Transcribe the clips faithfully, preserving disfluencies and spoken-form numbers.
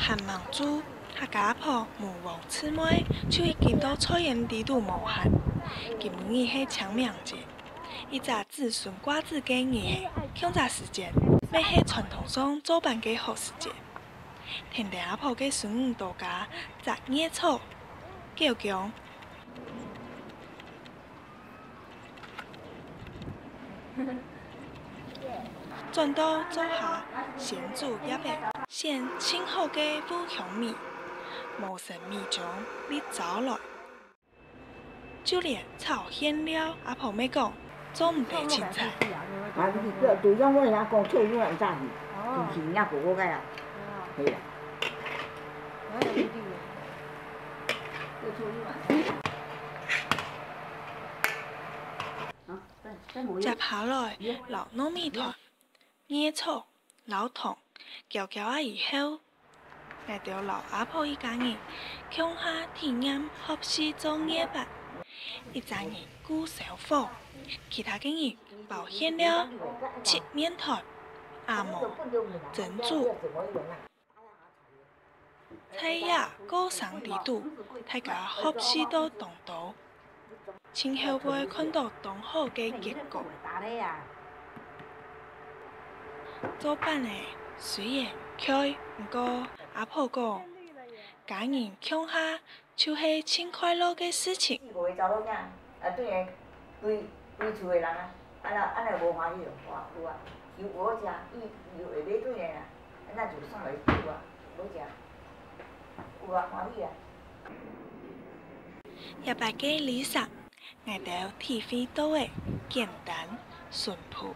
還吂晝，客家婆無王姊妹就已經到菜園裡肚無閒。今晡日係清明節，一隻子孫掛紙个日仔，共隻時節，乜係傳統上做粄个好時節。跈等阿婆个孫女到家摘艾草、狗薑， 轉到灶下，先煮一隻鮮淨好个烏香米，無生米漿煏燥來。就連炒餡料，阿婆乜講做毋得清彩。啊，你對，對，用我人講臭油蠻炸的，哦。就是人家哥哥个啊。哦。係啊。接下來，撈糯米團、艾草、撈糖，攪攪啊以後，𠊎兜摎阿婆一家人共下體驗學習做艾粄。一隻人顧燒火，其他个人包餡料、擛麵團、餡饃、蒸煮。 在這過程裡肚，大家學習到當多，盡後會看到當好个結果。做粄仔雖然𤸁，毋過阿婆講，家人共下就係盡快樂个事情。四五个查某囝，啊，對，對，對厝个人啊，按呢，按呢無歡喜哦，哇，有啊，有好食，伊，伊會買轉來啦。 那就送來煮啊，好食。有啊，歡喜啊。這擺个旅程，𠊎兜體會到个簡單、淳樸、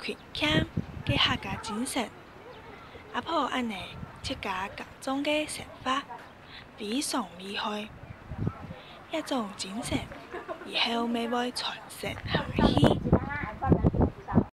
勤儉个客家精神。阿婆恁呢自家耕種个生活，非常厲害。這種精神以後乜會傳承下去。